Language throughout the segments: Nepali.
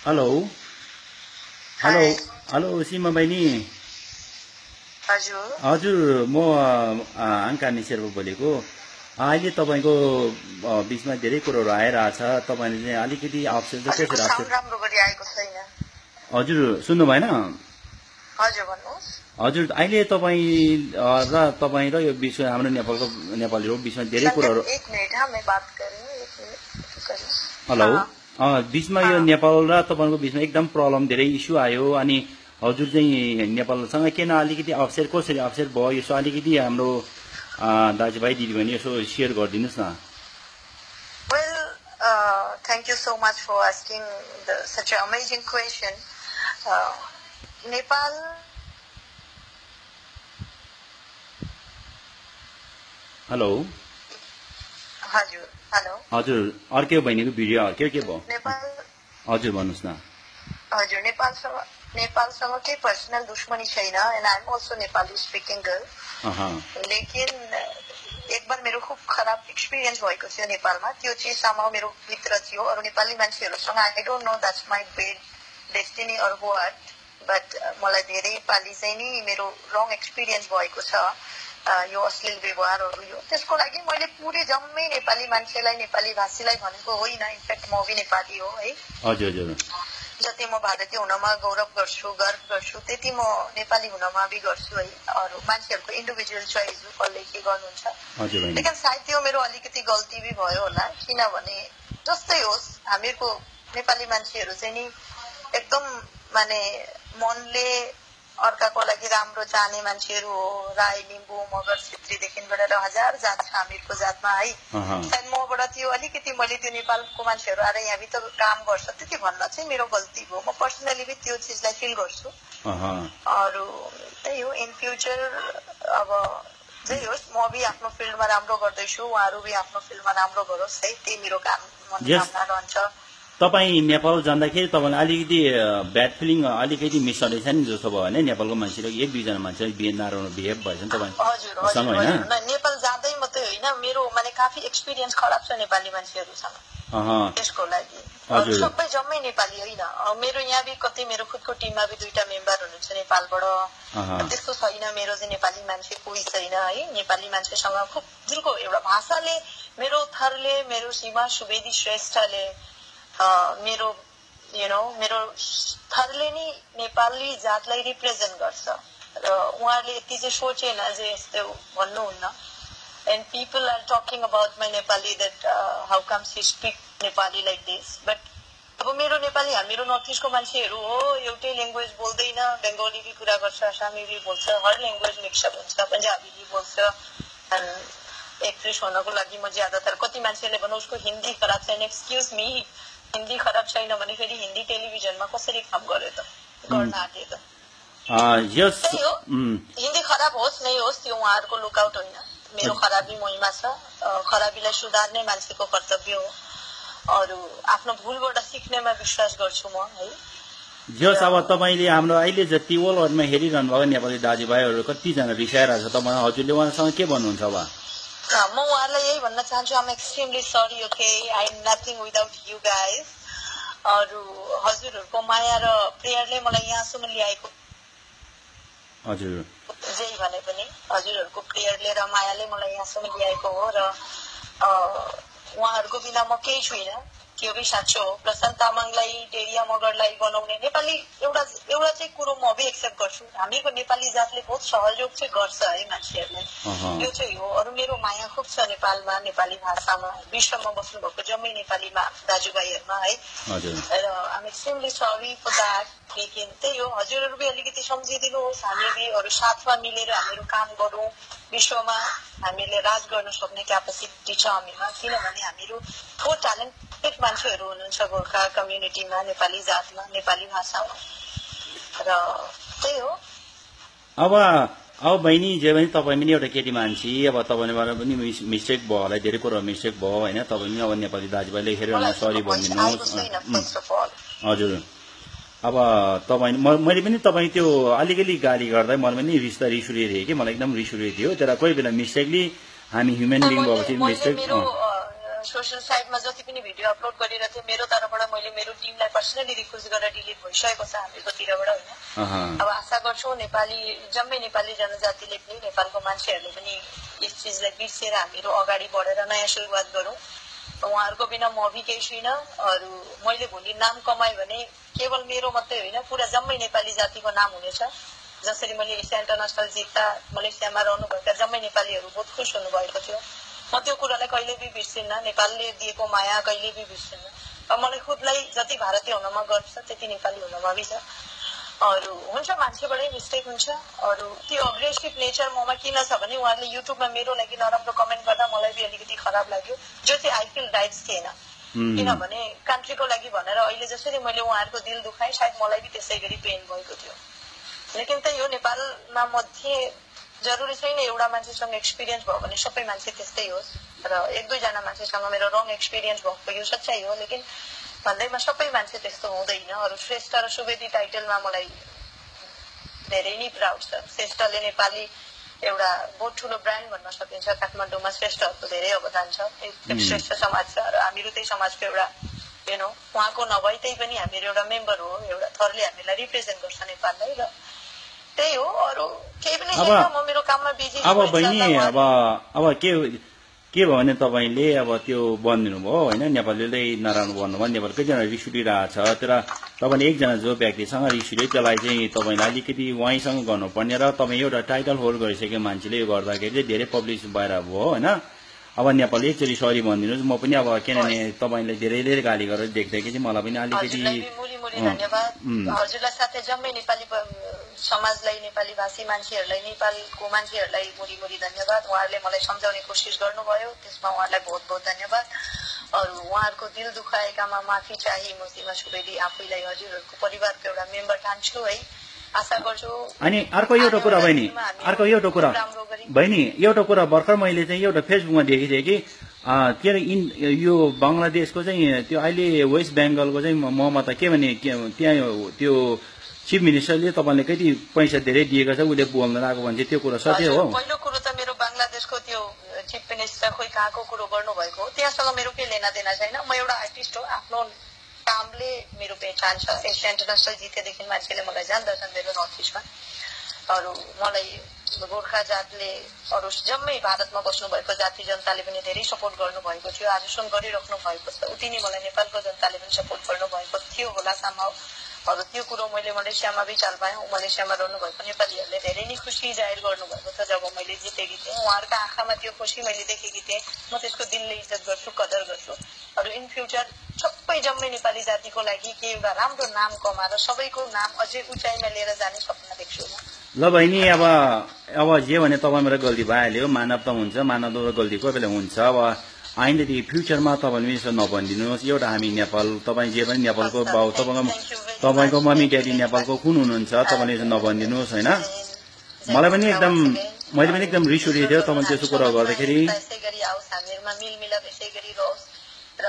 हेलो हेलो हाय हेलो सीमा बहिनी हजुर हजुर म आङ्कानी शेर्पा बोलेको अहिले तपाईँको बिचमा धेरै कुरोहरू आइरहेछ तपाईँले चाहिँ अलिकति अप्सन चाहिँ हजुरको कसरी अप्सन साउन्ड राम्रो गरी आएको छैन हजुर सुन्नु भएन हजुर भन्नुहोस् हजुर अहिले तपाईँ र तपाईँ र यो विश्व हाम्रो नेपालीहरूको बिचमा धेरै संगत कुरोहरू एक मिनट हाँ मैं बात कर रही हूँ एक मिनट करिए हेलो हाँ बिचमा यो हाँ नेपाल र तपाईँको बिचमा एकदम प्रब्लम धेरै इस्यु आयो अनि हजुर चाहिँ नेपालसँग किन अलिकति अप्सेर कसरी अप्सेर भयो यसो अलिकति हाम्रो दाजुभाइ दिदीबहिनी यसो सेयर गरिदिनुहोस् न well thank you so much for asking such an amazing question Nepal hello हजुर हेलो हजुर अर्कै बहिनीको भिडियो के भयो नेपाल हजुर भन्नुहोस् न हजुर नेपालसँग केही पर्सनल दुश्मनी छैन and I am also Nepali speaking girl लेकिन एक बार मेरो खूब खराब एक्सपिरियन्स भएको थियो नेपालमा त्यो चाहिँ सामा मेरो भित्र थियो अरू नेपाली मान्छेहरूसँग I don't know that's my bad destiny or what but मलाई धेरै पालि चाहिँ नि मेरो रङ एक्सपिरियन्स भएको छ यो अश्लील व्यवहारहरू यो त्यसको लागि मैले पुरै जम्मै नेपाली मान्छेलाई नेपाली भाषीलाई भनेको होइन इनफ्याक्ट म पनि नेपाली हो है हजुर हजुर जति म भारतीय हुनमा गौरव गर्छु गर्व गर्छु त्यति म नेपाली हुनमा भी गर्छु है अरू मान्छेहरूको इन्डिभिजुअल चोइस हो कसले के गर्नुहुन्छ लेकिन सायद त्यो मेरो अलिकति गल्ती भी भयो होला किनभने जस्तै होस् हामीहरूको नेपाली मान्छेहरू चाहिँ नि एकदम माने मनले अर्काको लागि राम्रो चाहने मान्छेहरू हो राई लिम्बू मगर छेत्रीदेखि गरेर हजार जात छ हामीहरूको जातमा है सायद मबाट त्यो अलिकति मैले त्यो नेपालको मान्छेहरू आएर यहाँभित्र काम गर्छ त्यति भन्न चाहिँ मेरो गल्ती हो म पर्सनली भी त्यो चिजलाई फिल गर्छु अरू त्यही हो इन फ्युचर अब जे होस् म भी आफ्नो फिल्डमा राम्रो गर्दैछु उहाँहरू भी आफ्नो फिल्डमा राम्रो गरोस् है त्यही मेरो काम मनोकामना रहन्छ तपाईँ नेपाल जाँदाखेरि तपाईँलाई अलिकति ब्याड फिलिङ अलिकति मिसअन्डरस्ट्यान्डिङ जस्तो भयो होइन नेपालको मान्छेले एक दुईजना मान्छेले नराम्रो बिहेभ भएछ नि तपाईँ हजुर नेपाल जाँदै मात्रै होइन मेरो माने काफी एक्सपिरियन्स खराब छ नेपाली मान्छेहरूसँग त्यसको लागि सबै जम्मै नेपाली होइन मेरो यहाँ भी कति मेरो खुदको टिममा भी 2टा मेम्बर हुनुहुन्छ नेपालबाट त्यस्तो छैन मेरो चाहिँ नेपाली मान्छे कोही छैन है नेपाली मान्छेसँग खुब दिलको एउटा भाषाले मेरो थरले मेरो सीमा सुवेदी श्रेष्ठले मेरो मेरो थरले नि नेपाली जातलाई रिप्रेजेन्ट गर्छ र उहाँले यति चाहिँ सोचेन जे यस्तो भन्नुहुन्न and people are talking about my Nepali that how come see speak Nepali like this but अब मेरो नेपाली हामीहरू नर्थ इस्टको मान्छेहरू हो एउटै ल्याङ्ग्वेज बोल्दैन बेङ्गोली भी कुरा गर्छ आसामी भी बोल्छ हर ल्याङ्ग्वेज मिक्सअप हुन्छ पन्जाबी भी बोल्छ एक्ट्रेस हुनको लागि म ज्यादातर कति मान्छेले भन्नु उसको हिन्दी खराब छैन एक्सक्युज मी हिन्दी खराब छैन भने फेरि हिन्दी टेलिभिजनमा कसरी काम गर्यो त गर्न आँटे त हिन्दी खराब होस् नै होस् त्यो उहाँहरूको लुकआउट होइन मेरो खराबी महिमा छ खराबीलाई सुधार्ने मान्छेको कर्तव्य हो अरू आफ्नो भुलबाट सिक्नेमा विश्वास गर्छु म है जस अब तपाईँले हाम्रो अहिले जति वर्ल्डमा हेरिरहनु भएको नेपाली दाजुभाइहरू कतिजना रिसाइरहेको छ तपाईँ हजुरले उहाँसँग के भन्नुहुन्छ अब म उहाँलाई यही भन्न चाहन्छु I'm extremely sorry okay I am nothing without you guys अरू हजुरहरूको माया र प्रेयरले मलाई यहाँसम्म ल्याएको हजुर जे भने पनि हजुरहरूको प्रेयरले र मायाले मलाई यहाँसम्म ल्याएको हो र उहाँहरूको बिना म केही छुइनँ त्यो भी साँचो हो प्रशान्त तामाङलाई डेरिया मगरलाई बनाउने नेपाली एउटा चाहिँ कुरो म भी एक्सेप्ट गर्छु हामीको नेपाली जातले बहुत सहयोग चाहिँ गर्छ है मान्छेहरूले यो चाहिँ हो अरू मेरो माया खुब छ नेपालमा नेपाली भाषामा विश्वमा बस्नु भएको जम्मै नेपालीमा दाजुभाइहरूमा है र आम एक्सट्रिमली सरी फर द्याट लेकिन त्यही हो हजुरहरू भी अलिकति सम्झिदिनुहोस् हामीले अरू साथमा मिलेर हामीहरू काम गरौँ विश्वमा हामीले राज गर्न सक्ने क्यापेसिटी छ हामीमा किनभने हामीहरू थो ट्यालेन्टेड मान्छेहरू हुनुहुन्छ गोर्खा कम्युनिटीमा नेपाली जातमा नेपाली भाषामा र त्यही हो अब बहिनी जे भने तपाईँ पनि एउटा केटी मान्छे अब तपाईँबाट पनि मिस्टेक भयो होला धेरै कुरो मिस्टेक भयो होइन तपाईँ पनि अब नेपाली दाजुभाइले हेरेर सरी भनिदिनुहोस् हजुर अब तपाईँ मैले पनि तपाईँ त्यो अलिकति गाली गर्दा मलाई पनि रिस उठिरहेको थियो कि मलाई एकदम रिस उठिरहेको थियो तर कोही बेला मिस्टेकली हामी ह्युमन बिङ भएपछि मिस्टेक सोशल साइटमा जति पनि भिडियो अपलोड गरिरहेको थिएँ मेरो तर्फबाट मैले मेरो टिमलाई पर्सनली रिक्वेस्ट गरेर डिलिट भइसकेको छ हामीकोतिरबाट होइन। अब आशा गर्छौँ नेपाली जम्मै नेपाली जनजातिले पनि नेपालको मान्छेहरूले पनि यस चिजलाई बिर्सेर हामीहरू अगाडि बढेर नयाँ सुरुवात गरौँ। उहाँहरूको बिना म भी केही छुइनँ। अरू मैले भोलि नाम कमाएँ भने केवल मेरो मात्रै होइन पुरा जम्मै नेपाली जातिको नाम हुनेछ। जसरी मैले एसिया इन्टरनेसनल जित्दा मलेसियामा रहनुभएका जम्मै नेपालीहरू बहुत खुस हुनुभएको थियो। म त्यो कुरालाई कहिले पनि बिर्सिन्न। नेपालले दिएको माया कहिले पनि बिर्सिन्न। र मलाई खुदलाई जति भारतीय हुनमा गर्व छ त्यति नेपाली हुनमा पनि छ। अरू हुन्छ मान्छेबाटै मिस्टेक हुन्छ। अरू त्यो अग्रेसिभ नेचर ममा किन छ भने उहाँहरूले युट्युबमा मेरो लागि नराम्रो कमेन्ट गर्दा मलाई पनि अलिकति खराब लाग्यो, जो चाहिँ आई फिल राइट्स थिएन। किनभने कन्ट्रीको लागि भनेर अहिले जसरी मैले उहाँहरूको दिल दुखाएँ सायद मलाई पनि त्यसै गरी पेन भएको थियो। लेकिन त्यही हो, नेपालमा मध्ये जरुरी छैन एउटा मान्छेसँग एक्सपिरियन्स भयो भने सबै मान्छे त्यस्तै होस्। र एक दुईजना मान्छेसँग मेरो रङ एक्सपिरियन्स भएको यो सच्चाइ हो। लेकिन भन्दैमा सबै मान्छे त्यस्तो हुँदैन। अरू श्रेष्ठ र सुवेदी टाइटलमा मलाई धेरै नै प्राउड छ। श्रेष्ठले नेपाली एउटा बहुत ठुलो ब्रान्ड भन्न सकिन्छ। काठमाडौँमा श्रेष्ठहरूको धेरै अवदान छ। एक श्रेष्ठ समाज छ र हामीहरू त्यही समाजको एउटा उहाँको नभए त्यही पनि हामीहरू एउटा मेम्बर हो। एउटा थरले हामीलाई रिप्रेजेन्ट गर्छ नेपाललाई। र त्यही हो, अरू केही पनि छैन। म मेरो काममा बिजी। अब बहिनी अब के भयो भने तपाईँले अब त्यो बनिदिनु भयो होइन, नेपालीले नराम्रो भन्नुभयो, नेपाल कतिजना रिस उठिरहेछ। तर तपाईँले एकजना जो व्यक्तिसँग रिस उठ्यो त्यसलाई चाहिँ तपाईँले अलिकति उहाँसँग गर्नुपर्ने र तपाईँ एउटा टाइटल होल्ड गरिसक्यो मान्छेले यो गर्दाखेरि चाहिँ धेरै पब्लिस भएर भयो होइन। अब नेपालले एकचोटि सरी भनिदिनुहोस्। म पनि अब किनभने तपाईँले धेरै गाली गरेर देख्दाखेरि चाहिँ मलाई पनि अलिकति धन्यवाद हजुरलाई साथै जम्मै नेपाली समाजलाई, नेपाली भाषी मान्छेहरूलाई, नेपालको मान्छेहरूलाई मुरी धन्यवाद। उहाँहरूले मलाई सम्झाउने कोसिस गर्नुभयो, त्यसमा उहाँहरूलाई बहुत बहुत धन्यवाद। अरू उहाँहरूको दिल दुखाएकामा माफी चाहे म सीमा सुवेदी आफैलाई हजुरहरूको परिवारको एउटा मेम्बर ठान्छु है। आशा गर्छु। अनि अर्को एउटा कुरा बहिनी एउटा कुरा भर्खर मैले चाहिँ एउटा फेसबुकमा देखेको थिएँ कि के अरे यो बङ्गलादेशको चाहिँ त्यो अहिले वेस्ट बेङ्गलको चाहिँ ममता के भने त्यहाँ त्यो चिफ मिनिस्टरले तपाईँले कति पैसा धेरै दिएको छ उसले बोल्न लागेको भन्छ, त्यो कुरा सत्य हो? पहिलो कुरो त मेरो बङ्गलादेशको त्यो चिफ मिनिस्टर खोइ कहाँको कुरो गर्नुभएको हो, त्यहाँसँग मेरो केही लेना देना छैन। म एउटा आर्टिस्ट हो, आफ्नो कामले मेरो पहिचान छ। एसिया इन्टरनेसनल जितेदेखि मान्छेले मलाई जान्दछन् मेरो नर्थ इस्टमा। अरू मलाई गोर्खा जातले अरू जम्मै भारतमा बस्नुभएको जाति जनताले पनि धेरै सपोर्ट गर्नुभएको थियो, आजसम्म गरिराख्नु भएको छ। उति नै मलाई नेपालको जनताले पनि सपोर्ट गर्नुभएको थियो होला सम्भव। अरू त्यो कुरो मैले मलेसियामा पनि चाल पाएँ। मलेसियामा रहनुभएको नेपालीहरूले धेरै नै खुसी जाहेर गर्नुभएको छ जब मैले जितेकी थिएँ। उहाँहरूको आँखामा त्यो खुसी मैले देखेकी थिएँ। म त्यसको दिलले इज्जत गर्छु, कदर गर्छु। अरू इन फ्युचर सबै जम्मै नेपाली जातिको लागि के एउटा राम्रो नाम कमाएर सबैको नाम अझै उचाइमा लिएर जाने सपना देख्छु म। ल बहिनी, अब जे भने तपाईँ मेरो गल्ती भइहाल्यो, मानव त हुन्छ, मानव गल्ती कोही बेला हुन्छ। अब आइन्दादेखि फ्युचरमा तपाईँले यसो नभनिदिनुहोस्। एउटा हामी नेपाल, तपाईँ जे पनि नेपालको बाउ, तपाईँको मम्मी ड्याडी नेपालको कुन हुनुहुन्छ, तपाईँले यसो नभनिदिनुहोस् होइन। मैले पनि एकदम रिस उठेको थियो तपाईँ त्यसो कुरा गर्दाखेरि। र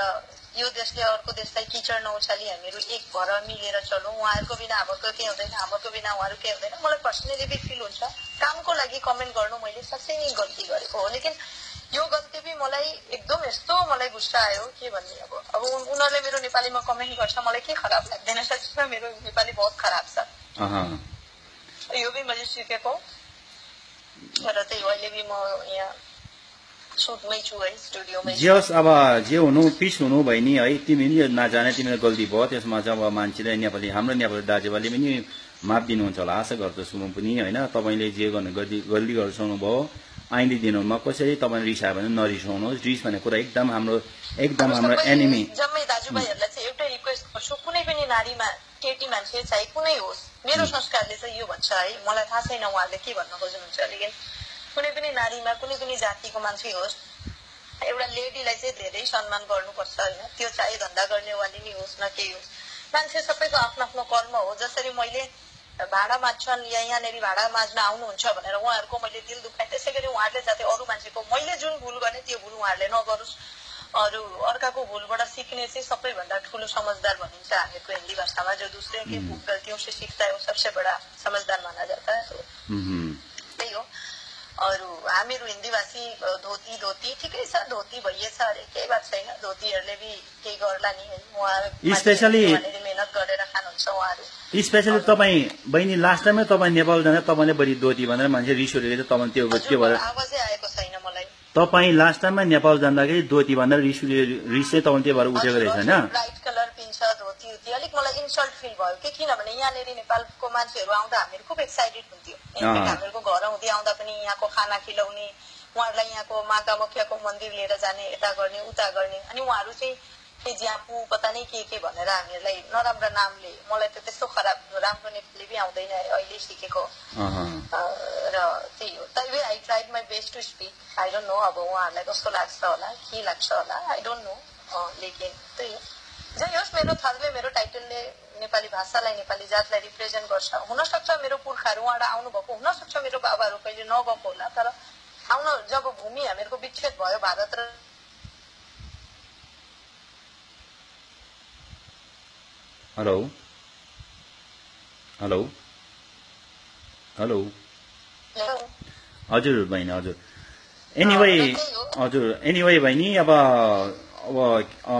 यो देशले अर्को देशलाई किचड नउछाली हामीहरू एक भएर मिलेर चलौँ। उहाँहरूको बिना हाम्रो केही हुँदैन, हाम्रो बिना उहाँहरू केही हुँदैन। मलाई पर्सनली भी फिल हुन्छ कामको लागि कमेन्ट गर्नु मैले साँच्चै नै गल्ती गरेको हो। लेकिन यो गल्ती पनि मलाई एकदम यस्तो मलाई गुस्सा आयो के भन्ने। अब उनीहरूले मेरो नेपालीमा कमेन्ट गर्छ, मलाई के खराब लाग्दैन। सच्चीमा मेरो नेपाली बहुत खराब छ, यो पनि मैले सिकेको। तर त्यही अहिले पनि म यहाँ सुटमै छु है, स्टुडियोमै। जे होस्, अब जे हुनु पिस हुनु बहिनी है। तिमी पनि नजाने तिमीले गल्ती भयो, त्यसमा चाहिँ अब मान्छेले नेपाली हाम्रो नेपाली दाजुभाइले पनि माफ दिनुहुन्छ होला आशा गर्दछु म पनि होइन। तपाईँले जे गर्नु गल्ती गरिसक्नु भयो, आइन्दी दिनमा कसरी तपाईँले रिसायो भने नरिसाउनुहोस्। रिस भन्ने कुरा एकदम हाम्रो एनिमी। जम्मै दाजुभाइहरूलाई चाहिँ एउटै रिक्वेस्ट गर्छु, कुनै पनि नारीमा केटी मान्छे चाहे कुनै होस्, मेरो संस्कारले चाहिँ यो भन्छ है। मलाई थाहा छैन उहाँहरूले के भन्न खोज्नुहुन्छ, लेकिन कुनै पनि नारीमा कुनै पनि जातिको मान्छे होस्, एउटा लेडीलाई चाहिँ धेरै सम्मान गर्नुपर्छ होइन। त्यो चाहे धन्दा गर्नेवाली नै होस् न केही होस्, मान्छे सबैको आफ्नो आफ्नो कर्म हो। जसरी मैले भाडा माझ्छन् यहाँनिर भाडा माझ्न आउनुहुन्छ भनेर उहाँहरूको मैले दिल दुखाएँ, त्यसै गरी उहाँहरूले जाति अरू मान्छेको मैले जुन भुल गर्ने त्यो भुल उहाँहरूले नगरोस्। अरू अर्काको भुलबाट सिक्ने चाहिँ सबैभन्दा ठुलो समझदार भनिन्छ हामीको हिन्दी भाषामा। जो दूसरे की गल्तियों से सीखता है वो सबसे बड़ा समझदार माना जाता है। त्यही हो। अरू हामीहरू हिन्दीभाषी धोती धोती ठिकै छ, धोती भइएछ अरे, केही बात छैन। धोतीहरूले बि केही गर्ला नि, उहाँहरू स्पेशली मेहनत गरेर खानुहुन्छ उहाँहरू। स्पेशली तपाईँ बहिनी लास्ट टाइममै तपाईँ नेपाल जाँदा तपाईँले बढी धोती भनेर मान्छे रिस उठेको तपाईँ त्यो भएर आवाजै आएको छैन मलाई। तपाईँ लास्ट टाइममा नेपाल जाँदाखेरि धोती भनेर रिस चाहिँ तपाईँ त्यो भएर उठेको रहेछ होइन? ब्राइट कलर पिन्छ धोती उती, अलिक मलाई इन्सल्ट फिल भयो कि, किनभने यहाँनिर नेपालको मान्छेहरू आउँदा हामीहरू खुब एक्साइटेड हुन्थ्यो। हामीहरूको घर आउँदै आउँदा पनि यहाँको खाना खिलाउने, उहाँहरूलाई यहाँको माँ कामाख्याको मन्दिर लिएर जाने, यता गर्ने उता गर्ने, अनि उहाँहरू चाहिँ ज्यापु पता नै के भनेर हामीहरूलाई नराम्रो नामले, मलाई त त्यस्तो खराब राम्रो नेपाली पनि आउँदैन अहिले सिकेको, र त्यही हो। तैपनि I tried my best to speak. I don't know अब उहाँहरूलाई कस्तो लाग्छ होला, के लाग्छ होला, आई डोन्ट नो। लेकिन त्यही हो, जे होस् मेरो थरले मेरो टाइटलले नेपाली भाषालाई नेपाली जातलाई रिप्रेजेन्ट गर्छ। हुनसक्छ मेरो पुर्खाहरू उहाँबाट आउनुभएको, हुनसक्छ मेरो बाबाहरू कहिले नगएको होला, तर आउन जब भूमि हामीहरूको विच्छेद भयो भारत र हेलो हेलो हेलो हजुर बहिनी, हजुर एनिवे हजुर एनिवे बहिनी, अब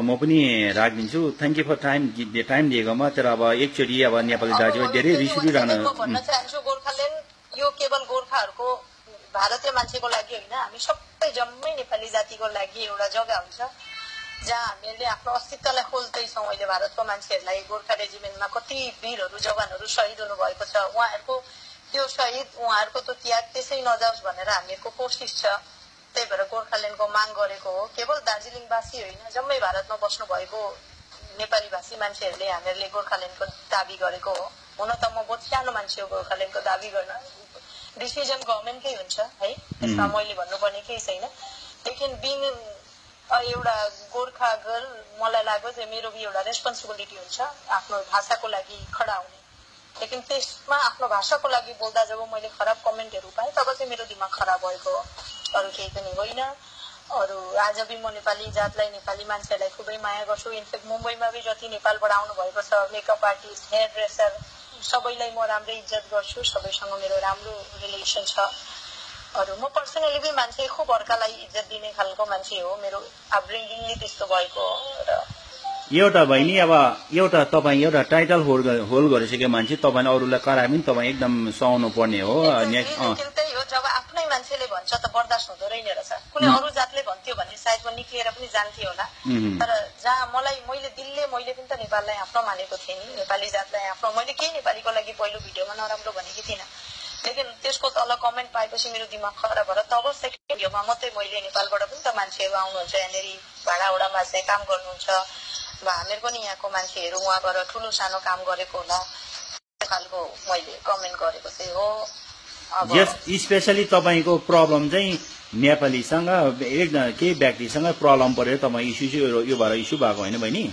म पनि राखिदिन्छु। थ्याङ्क यू फर टाइम दिएकोमा। तर अब एकचोटि अब नेपाली दाजुभाइ धेरै रिस उठिरहनु भन्न चाहन्छु, गोर्खाल्यान्ड यो केवल गोर्खाहरूको भारतीय मान्छेको लागि होइन, हामी सबै जम्मै नेपाली जातिको लागि एउटा जग्गा हुन्छ जहाँ हामीले आफ्नो अस्तित्वलाई खोज्दैछौँ। अहिले भारतको मान्छेहरूलाई गोर्खा रेजिमेन्टमा कति वीरहरू जवानहरू शहीद हुनुभएको छ, उहाँहरूको त्यो शहीद उहाँहरूको त्यो त्याग त्यसै नजाओस् भनेर हामीहरूको कोसिस छ। त्यही भएर गोर्खाल्यान्डको माग गरेको हो। केवल दार्जिलिङवासी होइन, जम्मै भारतमा बस्नु भएको नेपाली भाषी मान्छेहरूले हामीहरूले गोर्खाल्यान्डको दाबी गरेको हो। हुन त म बहुत सानो मान्छे हो, गोर्खाल्यान्डको दाबी गर्न डिसिजन गभर्मेन्टकै हुन्छ है, त्यसमा मैले भन्नुपर्ने केही छैन। लेकिन बिङ एउटा गोर्खा गर्ल मलाई लाग्यो चाहिँ मेरो एउटा रेस्पोन्सिबिलिटी हुन्छ आफ्नो भाषाको लागि खडा हुने। लेकिन त्यसमा आफ्नो भाषाको लागि बोल्दा जब मैले खराब कमेन्टहरू पाएँ तब चाहिँ मेरो दिमाग खराब भएको हो, अरू केही पनि होइन। अरू आज पनि म नेपाली जातलाई नेपाली मान्छेहरूलाई खुबै माया गर्छु। इनफेक्ट मुम्बईमा पनि जति नेपालबाट आउनु भएको छ मेकअप आर्टिस्ट, हेयर ड्रेसर, सबैलाई म राम्रै इज्जत गर्छु, सबैसँग मेरो राम्रो रिलेसन छ। अरू म पर्सनली पनि मान्छे खुब अर्कालाई इज्जत दिने खालको मान्छे हो, मेरो अपब्रिङ्गिङ नै त्यस्तो भएको हो। र एउटा बहिनी, अब एउटा तपाईँ एउटा टाइटल होल्ड गरिसकेको मान्छे, तपाईँले अरूलाई कराए पनि तपाईँ एकदम सुहाउनु पर्ने हो। त्यही हो, जब आफ्नै मान्छेले भन्छ त बर्दाश्त हुँदो रहेन रहेछ। कुनै अरू जातले भन्थ्यो भने सायद म निक्लिएर पनि जान्थेँ होला, तर जहाँ मैले दिलले मैले पनि त नेपाललाई आफ्नो मानेको थिएँ नि, नेपाली जातलाई आफ्नो। मैले केही नेपालीको लागि पहिलो भिडियोमा नराम्रो भनेकी थिइनँ, लेकिन त्यसको तल कमेन्ट पाएपछि मेरो दिमाग खराब भएर तब सेकेन्ड भिडियोमा मात्रै मैले नेपालबाट पनि त मान्छेहरू आउनुहुन्छ यहाँनिर भाडाउडामा चाहिँ काम गर्नुहुन्छ, हामीहरूको नि यहाँको मान्छेहरू उहाँ गएर ठुलो सानो काम गरेको होला, त्यो खालको मैले कमेन्ट गरेको चाहिँ हो। स्पेसली तपाईँको प्रब्लम चाहिँ नेपालीसँग केही व्यक्तिसँग प्रब्लम परेर तपाईँ यो भएर इस्यु भएको होइन बहिनी?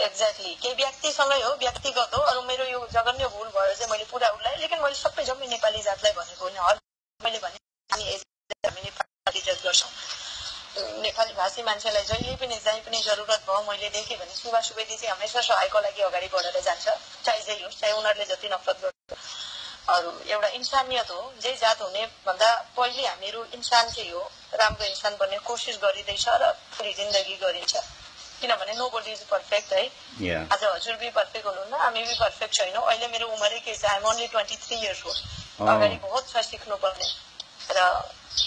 एक्ज्याक्टली, केही व्यक्तिसँगै हो, व्यक्तिगत हो। अरू मेरो यो जघन्य भुल भयो चाहिँ मैले पुरा उसलाई, लेकिन मैले सबै जम्मै नेपाली जातलाई भनेको होइन। मैले भने हामी नेपाली इज्जत गर्छौँ, नेपाली भाषी मान्छेलाई जहिले पनि जहीँ पनि जरुरत भयो मैले देखेँ भने सुवा सुवेदी चाहिँ हमेसा सहायको लागि अगाडि बढेर जान्छ, चाहे जे होस्, चाहे उनीहरूले जति नफरत गर्छ। अरू एउटा इन्सानियत हो, जे जात हुने भन्दा पहिले हामीहरू इन्सान चाहिँ हो, राम्रो इन्सान बन्ने कोसिस गरिँदैछ र पूरी जिन्दगी गरिन्छ, किनभने नो बडी इज पर्फेक्ट है। आज हजुर भी पर्फेक्ट हुनुहुन्न, हामी भी पर्फेक्ट छैनौँ। अहिले मेरो उमेरै के छ, आइएम ओन्ली 23 इयर्स ओल्ड, अगाडि बहुत छ सिक्नुपर्ने, र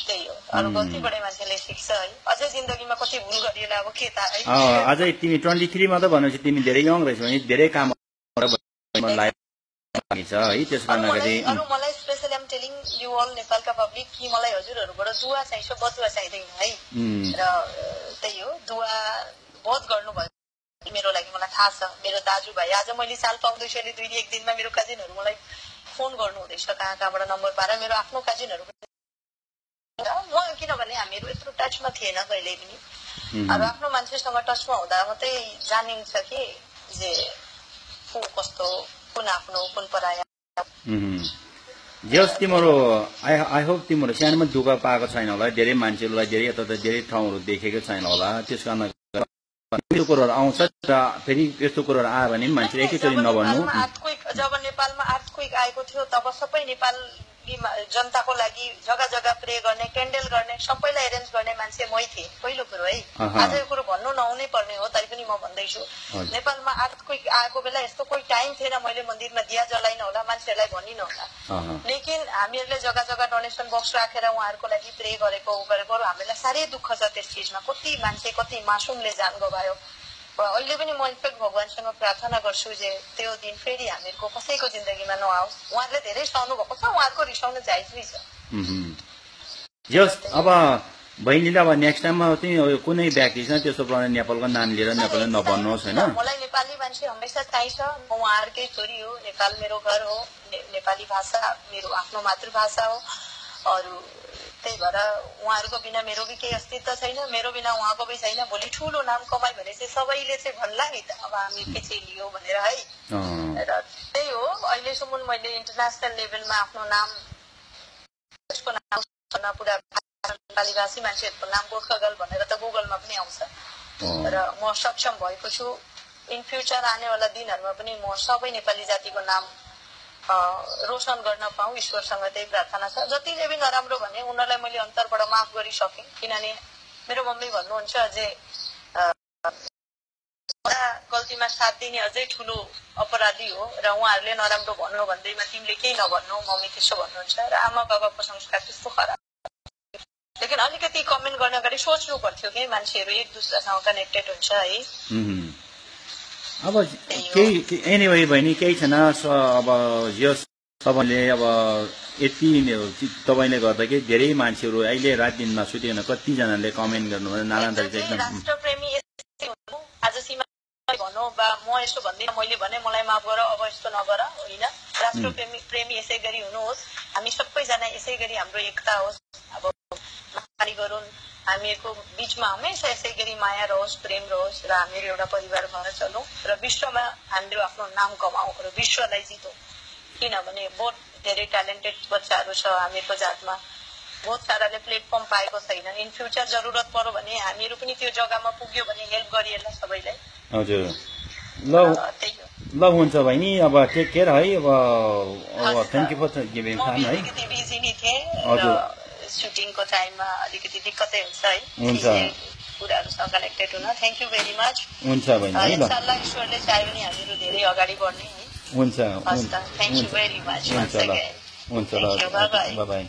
त्यही हो। अरू कति बढे मान्छेले सिक्छ है, अझै जिन्दगीमा कति भुल गरिएला अब के थाहा है। अझै तिमी 23 मा त भनेपछि तिमी धेरै यङ रहेछ भने धेरै काम छ है, त्यस कारणले अरू मलाई specially I'm telling you all नेपालका पब्लिक कि मलाई हजुरहरूबाट दुआ चाहिन्छ, बदुवा चाहिँदैन है। र त्यही हो, दुआ बहुत गर्नुभयो मेरो लागि, मलाई थाहा छ। मेरो दाजुभाइ आज मैले साल पाउँदैछु अहिले 2-1 दिनमा मेरो कजिनहरू मलाई फोन गर्नु हुँदैछ, कहाँबाट नम्बर पाएर, मेरो आफ्नो कजिनहरू म, किनभने हामीहरू यत्रो टचमा थिएन कहिले पनि। अब आफ्नो मान्छेसँग टचमा हुँदा मात्रै जानिन्छ कि जे को कस्तो, कुन आफ्नो कुन पराया। जस तिम्रो आई होप तिम्रो सानोमा दुःख पाएको छैन होला, धेरै मान्छेहरूलाई धेरै यता धेरै ठाउँहरू देखेको छैन होला, त्यस कारण यस्तो कुरोहरू आउँछ र फेरि यस्तो कुरोहरू आयो भने मान्छे एकैचोटि नभन्नु। जब नेपालमा आर्थक्वेक आएको थियो तब सबै नेपाल जनताको लागि जग्गा जग्गा प्रे गर्ने क्यान्डल गर्ने सबैलाई एरेन्ज गर्ने मान्छे मै थिएँ पहिलो कुरो है। आज यो कुरो भन्नु नहुनै पर्ने हो तैपनि म भन्दैछु। नेपालमा आर्थक्वेक आएको बेला यस्तो कोही टाइम थिएन मैले मन्दिरमा दिया जलाइन होला मान्छेहरूलाई भनिन होला, लेकिन हामीहरूले जग्गा जग्गा डोनेसन बक्स राखेर उहाँहरूको लागि प्रे गरेको हामीलाई साह्रै दुःख छ त्यस चिजमा। कति मान्छे कति मासुमले जान गवायो। अहिले पनि म इन्फेक्ट भगवानसँग प्रार्थना गर्छु जे त्यो दिन फेरि हामीहरूको कसैको जिन्दगीमा नआओस्। उहाँहरूले धेरै सहनु भएको छ, उहाँहरूको रिसाउनु जायजै छ। अब बहिनीले अब नेक्स्ट टाइममा चाहिँ कुनै व्यक्ति छ त्यसो प्रकारले नेपालको नाम लिएर नेपाललाई नभन्नुहोस् होइन। मलाई नेपाली मान्छे हमेसा चाहिन्छ। म उहाँहरूकै छोरी हो, नेपाल मेरो घर हो, नेपाली भाषा मेरो आफ्नो मातृभाषा हो। अरू त्यही भएर उहाँहरूको बिना मेरो भी केही अस्तित्व छैन, मेरो बिना उहाँको पनि छैन। भोलि ठुलो नाम कमाइ भने चाहिँ सबैले चाहिँ भन्ला नि त अब हामी पछि लियो भनेर है। र त्यही हो अहिलेसम्म मैले इन्टरनेसनल लेभलमा आफ्नो नाम पुरा नेपाली भाषी मान्छेहरूको नाम गोर्खा गर्ल भनेर त गुगलमा पनि आउँछ र म सक्षम भएको छु। इन फ्युचर आनेवाला दिनहरूमा पनि म सबै नेपाली जातिको नाम रोशन गर्न पाऊँ ईश्वरसँग त्यही प्रार्थना छ। जतिले पनि नराम्रो भने उनीहरूलाई मैले अन्तरबाट माफ गरिसकेँ, किनभने मेरो मम्मी भन्नुहुन्छ अझै गल्तीमा साथ दिने अझै ठुलो अपराधी हो र उहाँहरूले नराम्रो भन्नु भन्दैमा तिमीले केही नभन्नु मम्मी त्यसो भन्नुहुन्छ र आमा बाबाको संस्कार त्यस्तो खराब। लेकिन अलिकति कमेन्ट गर्न अगाडि सोच्नु पर्थ्यो कि मान्छेहरू एक दुसरासँग कनेक्टेड हुन्छ है। अब केही एनिवे बहिनी केही छैन। अब यस तपाईँले अब यति तपाईँले गर्दा कि धेरै मान्छेहरू अहिले रात दिनमा सुतेन कतिजनाले कमेन्ट गर्नु नारायण चाहिँ राष्ट्रप्रेमी आज सीमा भनौँ बा म यसो भन्दिनँ मैले भने मलाई माफ गर अब यस्तो नगर होइन। राष्ट्रप्रेमी यसै गरी हुनुहोस्, हामी सबैजना यसै गरी हाम्रो एकता होस्, अब गरौँ, हामीहरूको बिचमा हमेसा यसै गरी माया रहोस् प्रेम रहोस् र हामीहरू एउटा परिवार भएर चलौँ र विश्वमा हामीहरू आफ्नो नाम कमाउँ र विश्वलाई जितौँ। किनभने बहुत धेरै ट्यालेन्टेड बच्चाहरू छ हामीहरूको जातमा, बहुत साराले प्लेटफर्म पाएको छैन। इन फ्युचर जरुरत पर्यो भने हामीहरू पनि त्यो जग्गामा पुग्यो भने हेल्प गरिएला सबैलाई। हजुर ल हुन्छ बहिनी अब टेक केयर है। अब thank you for giving time है। अलिकति बिजी नै थिएँ र सुटिङको टाइममा अलिकति दिक्कतै हुन्छ है हुन्छ कुराहरूसँग कनेक्टेड हुन। Thank you very much. हुन्छ बहिनी इन्शाल्लाह ईश्वरले चाह्यो भने हामीहरू धेरै अगाडि बढ्ने है। हुन्छ थ्याङ्क यू भेरी मच। हुन्छ ल बाई बाई।